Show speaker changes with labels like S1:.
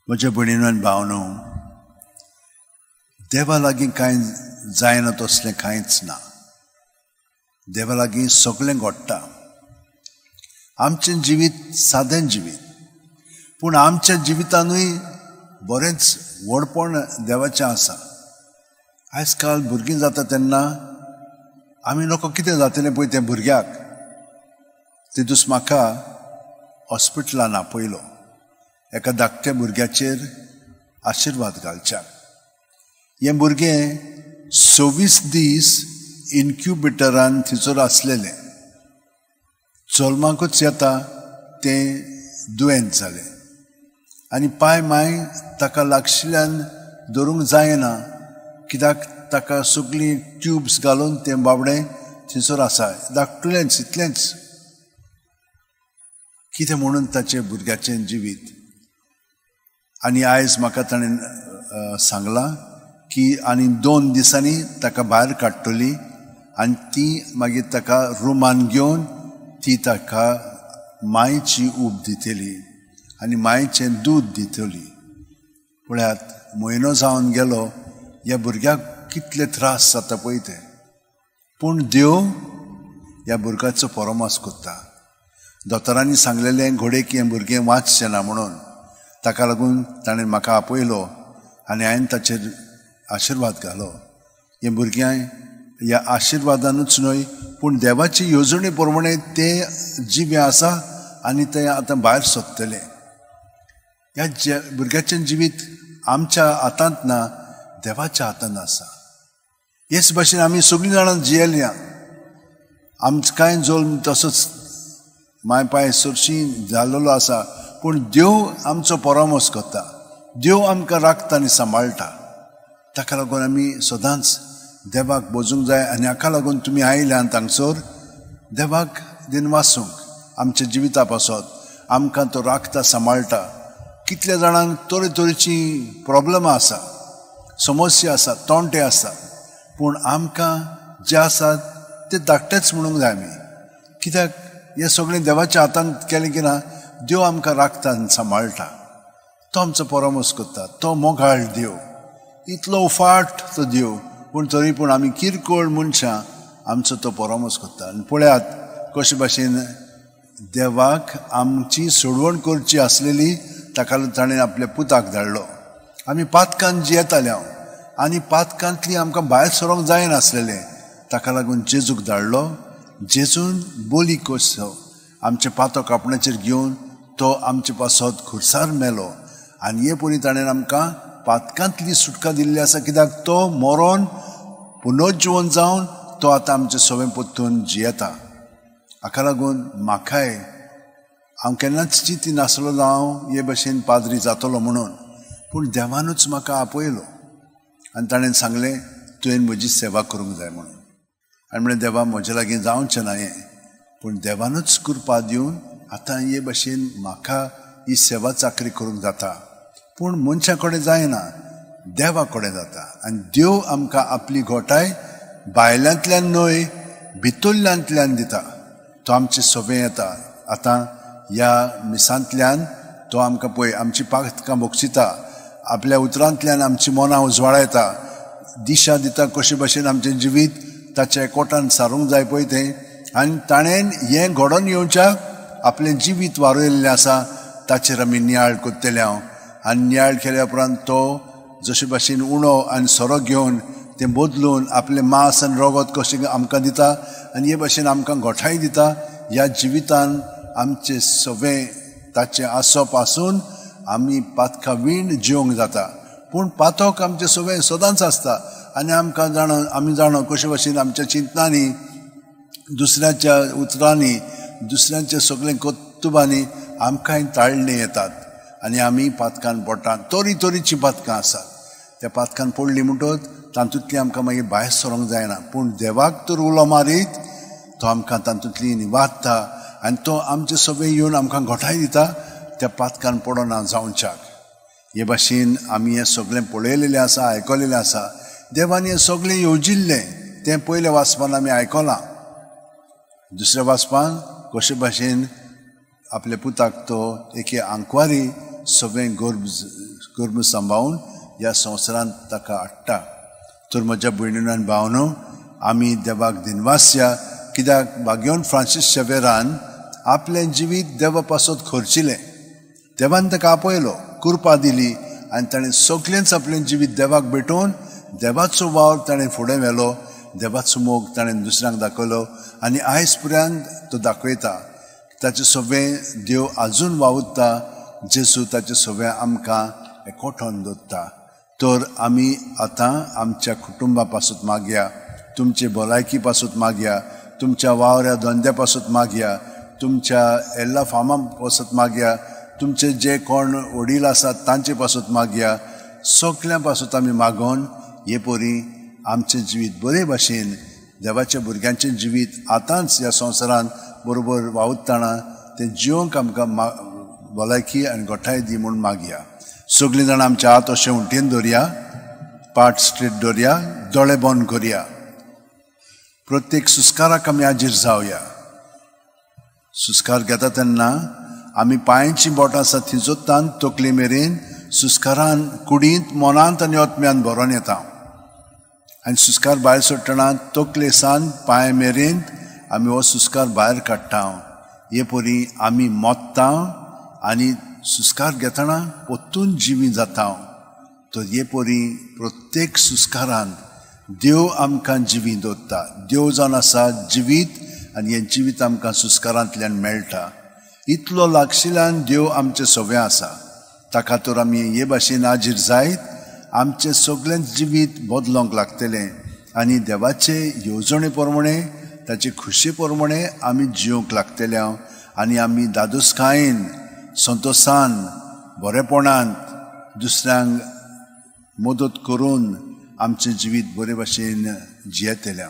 S1: म्हज्या भयणीनो आनी भावनो, देवा लागीं कांय जायना तसलें कांयच ना. देवा लागीं सगळें घडटा. आमचें जिवीत सादें जिवीत, पूण आमच्या जिवितानूय बरेंच व्हडपण देवाचें आसा. आयज काल भुरगीं जाता तेन्ना आमी लोक कितें जातलें पळय त्या भुरग्याक, तितूच म्हाका हॉस्पिटलान आपयलो एका धाकट्या भुरग्याचेर आशिर्वाद घालच्याक. हें भुरगें 26 दीस इन्क्युबेटरान थंयसर आसलेलें. जल्माकूच येता तें दुयेंत जालें आनी पांय माय ताका लागशिल्ल्यान धरूंक जायना, कित्याक ताका सगळीं ट्यूब्स घालून तें बाबडें थंयसर आसा, धाकटुलेंच इतलेंच. कितें म्हणून ताचें भुरग्याचें जिवीत. आनी आयज म्हाका ताणें सांगलां की आनी 2 दिसांनी ताका भायर काडटली आनी ती मागीर ताका रुमान घेवन ती ताका मायची ऊब दितली आनी मायचें दूद दितली. पळयात, म्हयनो जावन गेलो, ह्या भुरग्याक कितले त्रास जाता पळय ते. पूण देव ह्या भुरग्याचो परोमास करता. दोतोरांनी सांगलेलें घोडेक हें भुरगें वाचचें ना म्हणून, ताका लागून ताणें म्हाका आपयलो आनी हांवें ताचेर आशिर्वाद घालो. हें भुरगें ह्या आशिर्वादानूच न्हय पूण देवाची येवजणे प्रमाणे तें जिवें आसा आनी तें आतां भायर सोदतलें. ह्या भुरग्याचें जिवीत आमच्या हातांत ना, देवाच्या हातांत आसा. हेच भाशेन आमी सगळीं जाणां जियेल्या. आमकां कांय जल्म तसोच माय पांय सरशीं जाल्लो आसा, पूण देव आमचो परामर्श करता, देव आमकां राखता आनी सांबाळटा. ताका लागून आमी सदांच देवाक बोजूंक जाय आनी हाका लागून तुमी आयल्यान हांगसर देवाक दिनवासूंक आमच्या जिविता पासत. आमकां तो राखता, सांबाळटा. कितल्या जाणांक तरेतरेचीं प्रॉब्लमां आसा, समस्या आसा, तोंटे आसा, पूण आमकां जे आसात ते धाकटेच म्हणूंक जाय आमी. कित्याक हें सगळें देवाच्या हातांत केलें की ना, देव आमकां राखता आनी सांबाळटा. तो आमचो परामर्श करता. तो मोगाळ देव, इतलो उफाट तो देव, पूण तरी पूण आमी किरकोळ मनशां आमचो तो परामर्श करता. आनी पळयात कशे भाशेन देवाक आमची सोडवण करची आसलेली, ताका ताणें आपल्या पुताक धाडलो. आमी पातकान जियेताले हांव आनी पातकांतली आमकां भायर सरोंक जायनासलेलें, ताका लागून जेजूक धाडलो. जेजून बोली कसो आमचें पातक आपणाचेर घेवन तो आमचे पासत खुर्सार मेलो आनी हे पयलीं ताणें आमकां पातकांतली सुटका दिल्ली आसा. कित्याक तो मरोन पुनर्जिवन जावन तो आतां आमचे सवें परतून जियेता. हाका लागून म्हाकाय हांव केन्नाच चिंती नासलो हांव हे भशेन पाद्री जातलो म्हणून, पूण देवानूच म्हाका आपयलो आनी ताणें सांगलें तुवें म्हजी सेवा करूंक जाय म्हणून. आनी म्हणलें देवा म्हजे लागीं जावचें ना हें, पूण देवानूच कृपा दिवन आतां हे भशेन म्हाका ही सेवा चाकरी करूंक जाता. पूण मनशां कडेन जायना, देवा कडेन जाता. आनी देव आमकां आपली घोटाय भायल्यांतल्यान न्हय भितरल्यांतल्यान दिता. तो आमचे सवें येता. आतां ह्या मिसांतल्यान तो आमकां पळय आमची पातकां भोगशिता, आपल्या उतरांतल्यान आमची मनां उजवाडायता, दिशा दिता कशे भशेन आमचें जिवीत ताच्या एकवटान सारूंक जाय पळय तें. आनी ताणें हें घडोवन येवच्याक आपलें जिवीत वारयल्लें आसा, ताचेर आमी नियाळ करतले हांव. आनी नियाळ केल्या उपरांत तो जशे भाशेन उणो आनी सोरो घेवन तें बदलून आपलें मांस आनी रगत कशें आमकां दिता आनी हे भाशेन आमकां गोठाय दिता. ह्या जिवितान आमचें सवें ताचें आसप आसून आमी पातकां वीण जिवंक जाता. पूण पातक आमचें सवें सदांच आसता आनी आमकां जाणा, आमी जाणा कशे भाशेन आमच्या चिंतनांनी, दुसऱ्याच्या उतरांनी, दुसऱ्यांच्या सगळें कर्तुबांनी आमकांय ताळणे येतात आनी आमी पातकान पडटात. तरी तरेचीं पातकां आसात. त्या पातकान पडली म्हणटकच तातूंतली आमकां मागीर भायर सरोंक जायना, पूण देवाक तर उलो मारीत तो आमकां तातूंतली निवारता आनी तो आमचे सगळें येवन आमकां घोटाय दिता त्या पातकान पडना जावच्याक. हे भाशेन आमी हें सगळें पळयलेलें आसा, आयकलेलें आसा. देवान हें सगळें येवजिल्लें तें पयल्या वाचपान आमी आयकलां. दुसऱ्या वाचपान कशे भाशेन आपल्या पुताक तो एके आंकवारी सगळें गर्भ कर्म सांबाळून ह्या संवसारांत ताका हाडटा. तर म्हज्या भयणीन आनी भावनो, आमी देवाक दिनवासया कित्याक भाग्योन फ्रांसीस शेवेरान आपलें जिवीत देवा पासत खर्चिलें. देवान ताका आपयलो, कृपा दिली आनी ताणें सगळेंच आपलें जिवीत देवाक भेटोवन देवाचो वावर ताणें फुडें व्हेलो, देवाचो मोग ताणें दुसऱ्यांक दाखयलो आनी आयज पर्यंत तो दाखयता. ताचे सगळें देव आजून वावुरता, जेजू ताचे सगळें आमकां एकवटोन दवरता. तर आमी आतां आमच्या कुटुंबा पासून मागया, तुमचे भलायकी पासून मागया, तुमच्या वावऱ्या धंद्या पासून मागया, तुमच्या एल्ला फार्मा पासून मागया, तुमचे जे कोण वडील आसात तांचे पासून मागया. सगळ्यां पासून आमी मागोवन हे परी आमचें जिवीत बरे भाशेन देवाच्या भुरग्यांचें जिवीत आतांच ह्या संवसारांत बरोबर वावुरतना तें जिवंक आमकां भलायकी आनी गोठाय दी म्हूण मागया. सगळीं जाणां आमच्या हात अशें उंटेन दवरया, पाट स्ट्रेट दवरया, दोळे बंद करया. प्रत्येक सुस्काराक आमी हाजीर जावया. सुस्कार घेता तेन्ना आमी पांयांची बोटां आसा थिजोतान तकले मेरेन सुस्कारान कुडींत, मनांत आनी आत्म्यान भरोन येता. आनी सुस्कार भायर सोडटना तकले सान पांय मेरेन आमी हो सुस्कार भायर काडटा. हे परी आमी मोत्ता आनी सुस्कार घेतना परतून जिवी जाता. तर हे परी प्रत्येक सुस्कारान देव आमकां जिवी दवरता. देव जावन आसा जिवीत आनी हें जिवीत आमकां सुस्कारांतल्यान मेळटा. इतलो लागशिल्ल्यान देव आमचें सगळें आसा. ताका तर आमी हे भाशेन हाजीर जायत आमचें सगळें जिवीत बदलोंक लागतलें आनी देवाचे येवजणे प्रमाणे, ताचे खुशे प्रमाणे आमी जिवंक लागतले आनी आमी दादोसकायेन, संतोसान, बरेपणान दुसऱ्यांक मदत करून आमचें जिवीत बरे भाशेन जियेतले.